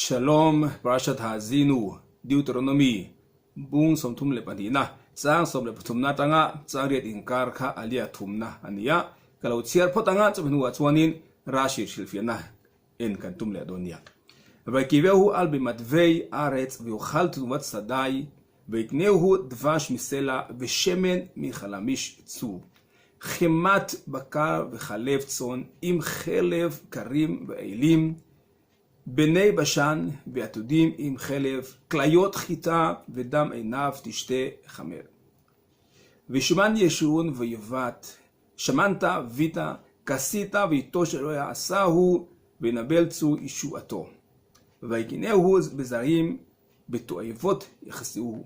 Shalom Parashat Haazinu, Deuteronomy, bung 32na, chang 13na atanga chang riat inkar kha a lia thumna a ni a, ka lo chhiar phawt anga chumi hnuah chuanin Rashi hrilhfiahna en kan tum leh dawn nia. Vaikiveuhu al bimatvei aretz veuchal tnuvat sadai veitneuhu dvash misela veshemen michalamish tzur חמת בקר וחלב צאן עם חלב כרים ואילים בני בשן ועתודים עם חלב כליות חיטה ודם עינב תשתה חמר. ושומן ישורון ויבט שמנת ויתה כסית ויטוש אלוהי עשהו וינבל צור ישועתו. ויגנהו בזרים בתועבות יכסוהו.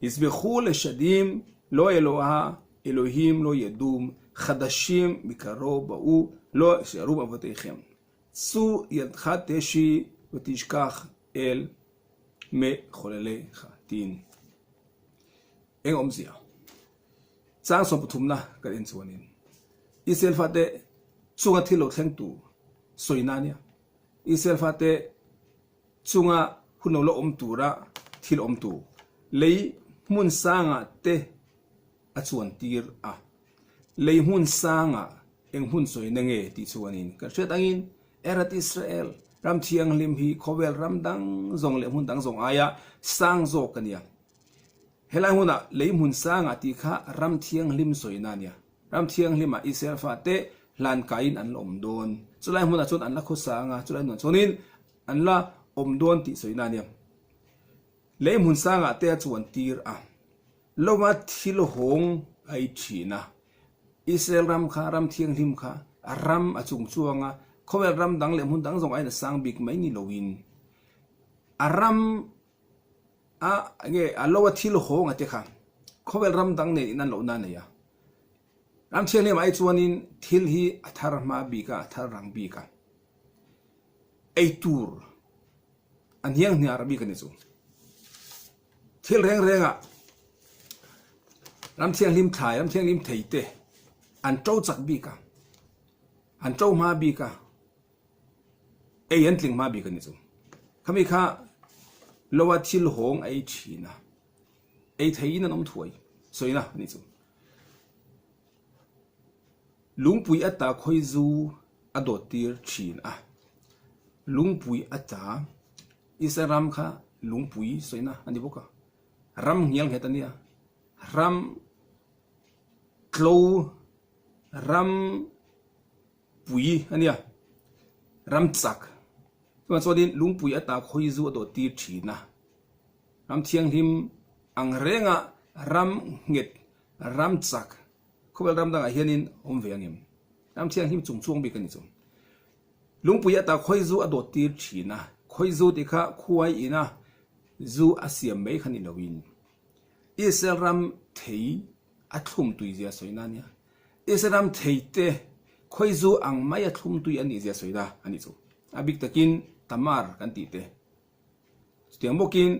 יזבחו לשדים לא אלוה אלוהים לא ידום חדשים מקרוב באו לא שערו אבותיכם. צור ידך תשי ותשכח אל מחולליך tiin eng awmzia chang 13na kan en chuanin Israel fate chunga thil lo thleng tur sawina ania Israel fate chunga hun lo la awm tura thil awm tur lei hmun sangah te a chuan tir a. Lei hmun sangah eng hmun sawina nge tih chuanin kan hriat angin Eretz Israel ram thianghlim hi khawvel ram dang zawng leh hmun dang zawng aia sang zawk a nia. Helai hmunah lei hmun sangah tih kha ram thianghlim sawina a nia. Ram thianghlimah Israel fate hlan kaiin an la awm dawn. Chulai hmunah chuan an la khawsa anga chulai hmunah chuanin an la awm dawn tih sawina a nia. Lei hmun sangah te a chuan tir a. Lova thil hawng a i thin a. Israel ram kha, ram thianghlim kha, ram a chung chuang a, khawvel ram dang leh hmun dang zawng aiin a sang bik mai ni loin a ram a nge a lo a thil hawng a te kha khawvel ram dang nen in an lohna a nei a. Ram thianghlim ah hi chuanin thil hi a thar hma bik a, a thar rang bik a. Ei tur a hniang hniar bik a ni chu. Thil reng rengah ram thianghlim thlai, ram thianghlim thei te an to chak bik a, an to hma bik a, ei an tling hma bik a ni chu. Khami kha loa thil hawng a ei thin a, ei theiin an awm thuai sawina a ni chu. Lungpui ata khawi zu a dawt tir thin a, lungpui ata Israel ram kha lungpui sawina a ni bawk a, ram nghial nghet a nia, ram tlo, ram pui a nia, ram chak. Chuvang chuanin lungpui ata khawi zu a dawt tir thin a, ram thianghlim ang renga ram nghet, ram chak khawvel ram dangah hianin awm ve angem? Ram thianghlim chung chuang bik a ni chu. Lungpui ata khawi zu a dawt tir thin a, khawi zu tih kha khuai ina zu a siam mai kha ni loin Israel ram thei a thlum tui zia sawi na ania. Israel ram thei te khawi zu ang mai a thlum tui a nih zia sawi na a nih chu. A bik takin Tamar kan tih te. Chutiang bawkin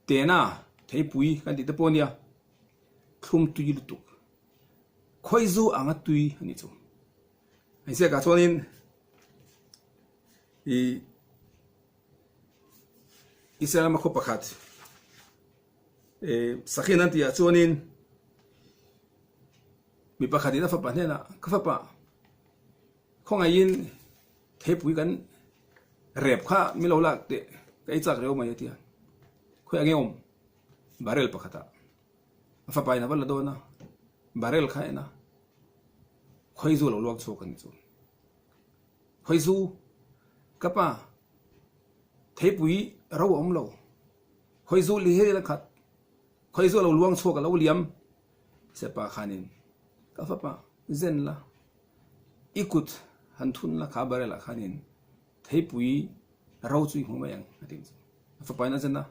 Tena theipui kan tih te pawh ania thlum tui lutuk. Khawi zu anga tui a nih chu. Hei ziakah chuanin ih Israel rama khaw pakhat eh Sakhin an tihah chuanin mi pakhatin a fapa hnenah ka fapa khawngaihin theipui kan rep kha min lo lak teh ka ei chak reuh mai a ti a, khawi ang nge awm barrel pakhatah a fapa in a va la dawn a barrel kha a en a. Khawizu lo luak chhuak a ni chu. Khawizu, ka pa, theipui ro a awm lo. Khawizu li hi a khat. Khawizu a lo luang chhuak a lo liam. Sepa khanin, ka fapa, zen la, i kut han thun la kha barrel ah khanin theipui ro chu i hmu mai ang a ti chu. A fapa in a zen a,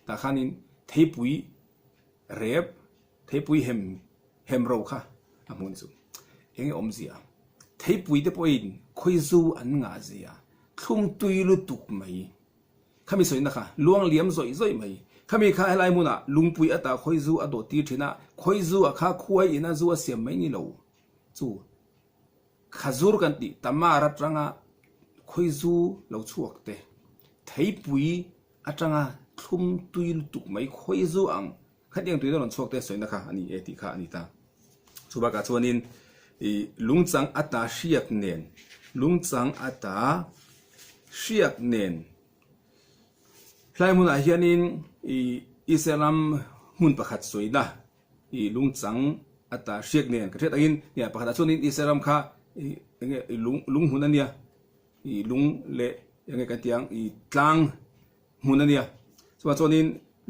tah khanin theipui rep, theipui hem Hemro kha a hmun chu eng nge awmzia? Theipui te pawhin khawizu an ngah zia, thlum tui lutuk mai. Khami sawina kha luang liam zawih zawih mai. Khami kha helai hmunah lungpui ata khawizu a dawt tir thin a, khawizu a kha khuai ina zu a siam mai ni lo chu khazur kan tih Tamar atanga khawizu lo chhuak te. Theipui atanga thlum tui lutuk mai khawi zu ang khatiang tuina rawn chhuak te sawina kha a ni e tih kha a ni ta. Chu bakah chuanin i lungchang ata hriak nen lungchang ata hriak nen hlai hmunah hianin i Israel ram hmun pakhat sawina i lungchang ata hriak nen ka hriat angin pakhatah chuanin Israel ram kha i enge lung lunghmun a nia. I lung leh eng nge kan tih ang i tlang hmun a nia. Chuvang chuanin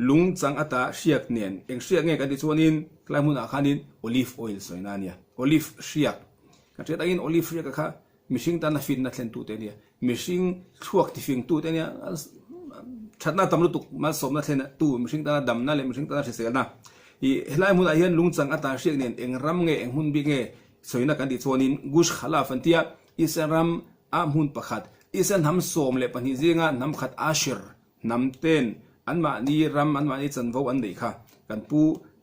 lung chang ata hriak nen eng hriak nge kan tih chuanin helai hmunah khanin olive oil sawina a nia. Olive hriak kan hriat angin olive hriak kha mihring tana finna thlentu te a nia. Mihring thluak tifingtu te a nia. Thatna tam lutuk malsawmna thlen tu mihring tana damna leh mihring tana hriselna. I helai hmunah hian lung chang ata hriak nen eng ram nge eng hmun bik nge sawina kan tih chuanin Gush Khalaf an tia. Israel ram ah hmun pakhat, Israel hnam 12 zinga hnam khat Asher hnam ten anmahni ram, anmahni chanvo an neih kha kan pu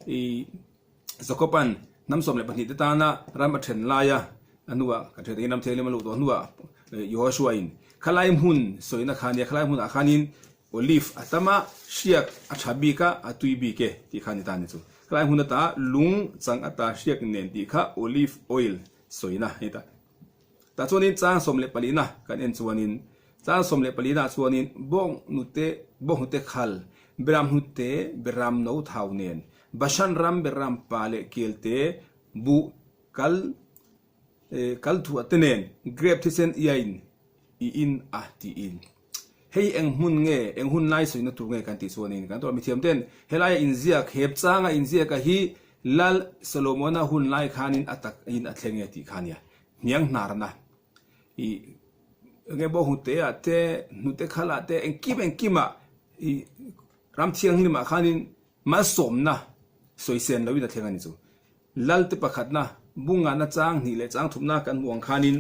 i Jacob-a'n hnam 12 te tana ram a then laia a hnuah kan hriat angin ram thianghlim a luh tawh hnuah Yehoshua-in khalai hmun sawina kha nia, khalai hmunah khanin Olive a tam a, hriak a tha bik a, a tui bik e tih kha a ni ta a ni chu. Khalai hmun ata lung chang ata hriak nen tih kha olive oil sawina a ni ta. Tah chuanin chang 14na kan en chuanin, chang 14 ah chuanin bawng hnute, bawng hnute khal, beram hnute, beram no thau nen, Bashan ram beram pa leh kelte, buh kal kal thuah te nen, grep thisen iain i in a tiin. Hei eng hmun nge, eng hun lai sawina tur nge kan tih chuanin kan tuah mithiam ten helaia inziak, hep changa inziaka hi Lal Solomona hun lai khanin a tak in a thleng e tih kha nia. Hniang hnarna i enge pawh hnute ah te, hnute khal ah te engkim engkim ah i ram thianghlim ah khanin malsawmna sawisên lo in a thleng a ni chu. Lal te pakhatna, bungahna chang hnih leh chang thupna kan hmuh ang khanin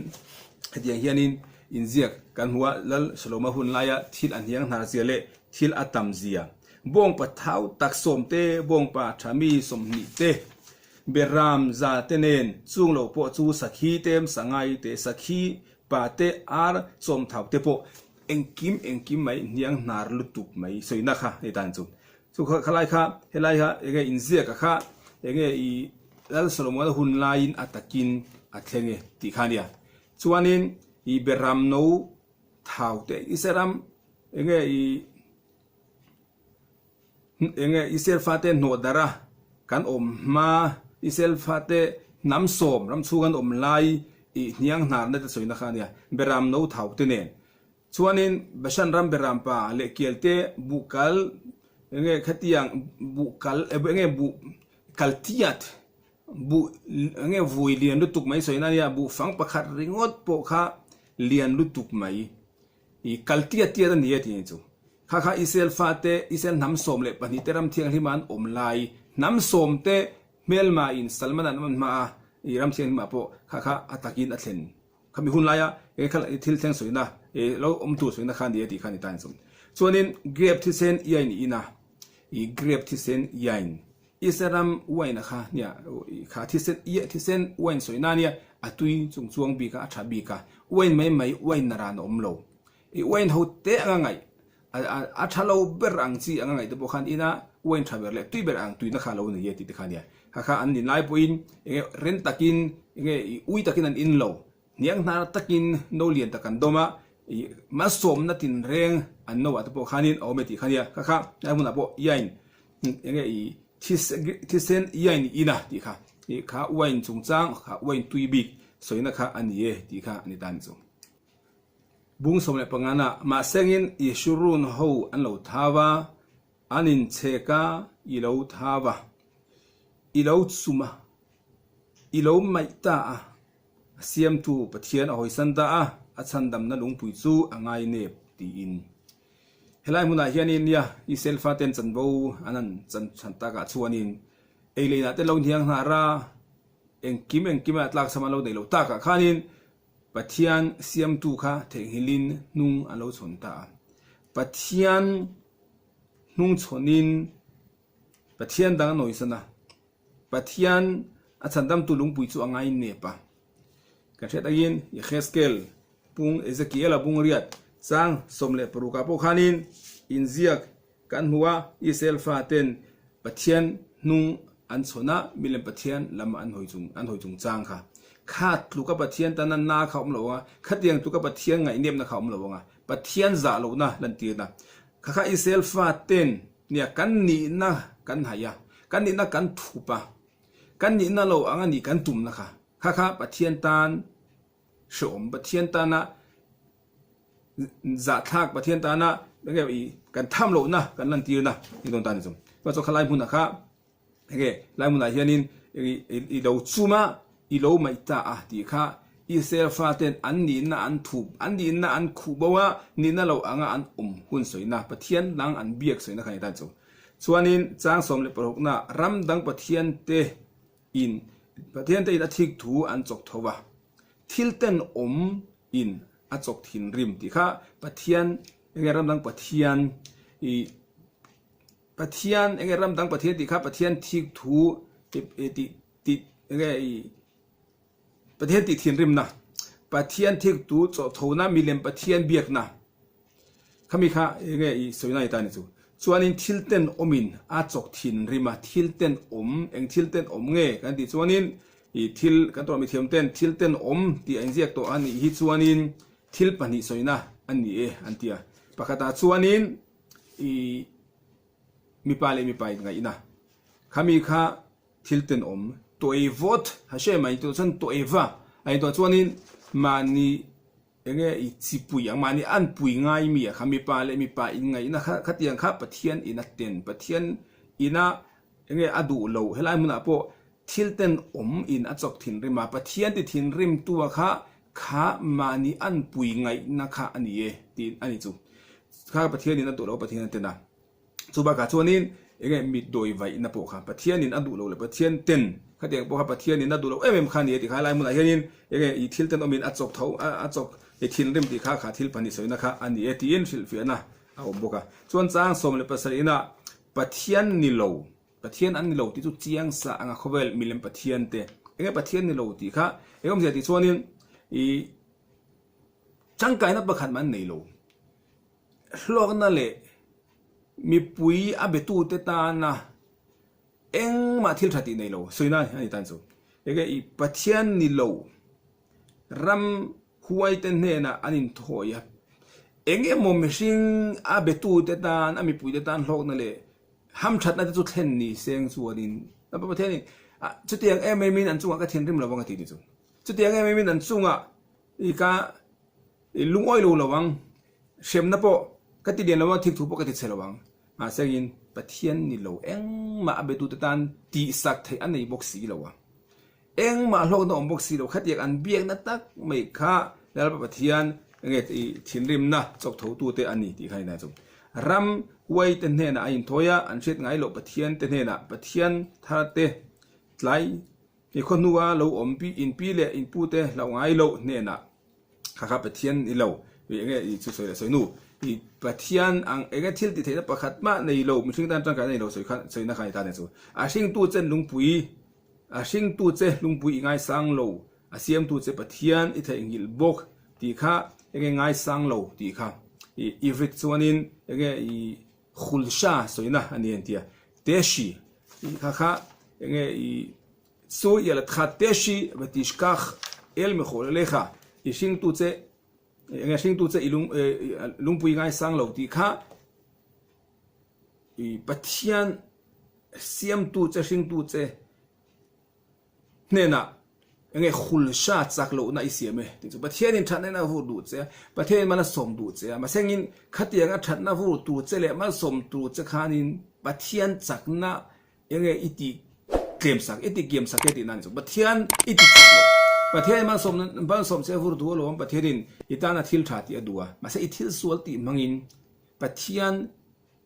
hetiang hianin inziak kan hmu a, Lal Saloma hun laia thil a hniang hnar zia leh thil a tam zia. Bawngpa thau tak sawm te, bawngpa tha mi 20 te, beram za te nen chung lo pawh chu sakhi te, sangai te, sakhi pa te, ar sawm thau te pawh engkim engkim mai hniang hnar lutuk mai sawina kha hei tan chu. Chu kha khalai kha helai kha enge inziak a kha enge i Lal Solomona hun laiin a takin a thleng e tih kha a nia. Chuanin i beram no thau te Israel ram enge i enge Israel fate hnawh darh a kan awm hma Israel fate hnam sawm ram chhung an awm lai i hniang hnarna te sawina kha a nia beram no thau te nen. Chuanin Bashan ram beram pa leh kialte buh kal enge khatiang buh kal enge buh kal tiat buh enge vui lian lutuk mai sawi na nia buh fang pakhat ringawt pawh kha lian lutuk mai i kal tiat tiat a ni e tih chu kha kha Israel fate Israel hnam 12 te ram thianghlima an awm lai hnam sawm te hmelma in Salman an awm hma a i ram thianghlima pawh kha kha a takin a thlen. Khami hun laia eng kha thil thleng sawina eh lo awm tur sawina kha a ni e tih kha a ni ta inchawm. Chuanin grape thisen iain i in a, i grape thisen iain Israel ram wine a kha nia kha thisen ia thisen wine sawina ania a tui chung chuang bik a a tha bik a, wine mai mai wine naran a awm lo. I wine ho te anga ngaih a tha lo ber ang chi anga ngaih te pawh khan ina wine tha ber leh tui ber ang tuina kha a lo nei e tih te kha ania. Kha kha an in lai pawhin enge ren takin enge i ui takin an in lo. Hniang hnar takin no lian tak an dawm a, i malsawmna tinreng an no ah te pawh khanin a awm e tih kha ania. Kha kha helai hmunah pawh iain enge i thisen iain i in a tih kha. I kha wine chungchang kha wine tui bik sawina kha a ni e tih kha a ni ta ni chu. Bung 15 na mahsengin Yeshurun ho an lo thau a, an inchhek a, i lo thau a, i lo chum a, i lo maih ta a, a siamtu Pathian a hawisan ta a, a chhandamna lungpui chu a ngai nep tiin. Helai hmunah hianin nia Israel faten chanvo an han chan chhan takah chuanin ei leinah te lo hniang hnar a, engkim engkim a tlakchham an lo neih loh takah khanin Pathian siamtu kha theihnghilhin hnung an lo chhawn ta a. Pathian hnung chhawnin Pathian dang a nawisan a. Pathian a chhandamtu lungpui chu a ngai nep a. Kan hriat angin Yehezkel pung Ezekiel-a bung riat. Chang 16 ah pawh khanin inziak kan hmu a, Israel faten Pathian hnung an chhawn a, milem Pathian lam an hawi chung an hawi chungchang kha. Kha tluka Pathian tana na kha a awm lo ang a, khatiang tluka Pathian ngaihnepna kha a awm lo ang a, Pathian zah lohna lantirna kha kha Israel faten nia kan nihna kan haih a, kan nihna kan thup a, kan nihna lo ang a nih kan tumna kha kha kha Pathian tan hrehawm, Pathian tana zahthlak, Pathian tana enge i kan tham lohna kan lantirna ni dawn ta ni chu. Chuan chu khalai hmunah kha enge lai hmunah hianin i lo chum a, i lo maih ta a tih kha Israel faten an nihna an thup, an nihna an khuh bo a, nihna lo anga an awm hun sawina, Pathian dang an biak sawina kha ni ta ni chu. Chuanin chang 16na ram dang Pathian te in Pathian te in a thik thu an chawk tho va, thil ten awm in a chawk thinrim tih kha Pathian enge ramdang Pathian i Pathian enge ramdang Pathian tih kha Pathian thik thu tih tih enge i Pathian tih thinrimna, Pathian thiktu chawhthona milem Pathian biakna khami kha enge i sawina ni ta ni chu. Chuanin thil ten awmin a chawk thinrim a, thil ten awm, eng thil ten awm nge kan tih chuanin i thil kan tawrh mithiam ten thil ten awm tih a inziak tawh a nih hi chuanin thil pahnih sawina a ni e an ti a. Pakhatah chuanin i mipa leh mipa inngaihna khami kha Thil tenawm Toevot ha hre mai tawh chuan Toeva a ni tawh chuanin mahni enge i chipui ang mahni an pui ngai mi a kha mipa leh mipa inngaihna kha khatiang kha Pathian in a ten Pathian ina enge a duh lo helai hmunah pawh thil tenawm in a chawk thinrim a Pathian ti thinrim tua kha kha mahni an pui ngaihna kha a ni e tiin a ni chu kha Pathian in a duh lo Pathian a ten a. Chu bakah chuanin enge mit dawi vaihna pawh kha Pathianin a duh lo leh Pathian ten khatiang pawh kha Pathianin a duh lo em em kha a ni a ti kha helai hmunah hianin enge i thil tenawmin a chawk tho a chawk i thinrim tih kha kha thil pahnih sawina kha a ni e tiin hrilhfiahna a awm bawk a. Chuan chang 17 inah Pathian ni lo Pathian an ni lo tih chu chiang sa anga khawvel milem Pathian te enge Pathian ni lo tih kha eng awmzia tih chuanin i tangkaina pakhat mah an nei lo. Hlawkna leh mipui a betute tana engmah thil tha tih nei lo sawina a ni tan chu. Enge i Pathian ni lo ram huaite hnenah an inthawi a, eng emaw mihring a betute tan a mipuite tan hlawkna leh hamthatna te chu thlen ni seng chuanin Pathianin chutiang em emin an chungah ka thinrim lo vang a ti ni chu. Chutiang em emin an chungah i ka I lungawi lo lo ang, hremna pawh ka ti lian lo ang, thikthu pawh ka ti chhe lo ang. Mahse in Pathian ni lo engmah a betute tan tihsak theih a nei bawk si lo a. Engmah hlawkna awm bawk si lo, khatiang an biakna tak mai kha Lalpa Pathian nge i thinrimna chawk thotute a ni tih kha a ni ta chu. Ram huaite hnenah a inthawi a, an hriat ngai loh Pathian te hnenah Pathian tharte tlai i khaw hnua lo awm pi inpi leh inpute hlauh ngai loh hnenah Kha kha Pathian ni lo, i enge i chu sawi leh sawi nu, i Pathian ang enge thil tih theihna pakhat mah nei lo, mihring tan tangkaina nei lo sawi kha sawina kha ni ta nia chu. A hringtu che lungpui, a hringtu che lungpui i ngaisang lo, a siamtu che Pathian i theihnghilh bawk tih kha enge ngaisang lo tih kha i Ivrit chuanin enge i Hulsha sawina a ni an ti a, Teshi tih kha kha enge i Chu i la that te hri va tishkach el mi khawh leh kha i hringtu che enge hringtu che i lung lungpui ngaisang lo tih kha i Pathian siamtu che hringtu che hnenah enge hulsha chak lohna i siam e tih chu Pathianin thatna in a vur duh che a Pathianin mal a sawm duh che a mahsengin khatianga thatna vur tur che leh malsawm tur che khanin Pathian chakna Enge i ti tlem sak, i ti kiam sak e tih na ni chu. Pathian i ti chak lo. Pathian in malsawm malsawm che vur duh alawm, Pathian in i tana thil tha tih a duh a. Mahse i thil sual tih hmangin Pathian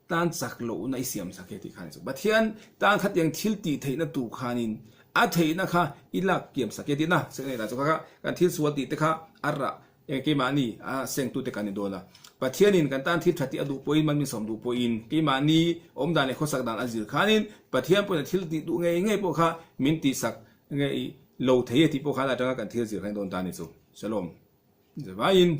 tan chak lohna i siam sak e tih kha ni chu. Pathian tan khatiang thil tih theihna tur khanin a theihna kha i lak kiam sak e tih na. Seng nei chu kha kha kan thil sual tih te kha a rah Eng keimahni a sengtute kan ni dawn a. Pathianin kan tan thil tha tih a duh pawhin, man min sawm duh pawhin, keimahni awmdan leh khawsak dan a zir khanin Pathian pawhin a thil tih duh ngei ngei pawh kha min tihsak ngei lo thei e tih pawh khan atanga kan thil zir kha ni dawn ta a ni chu. Shalom. Zevaiin.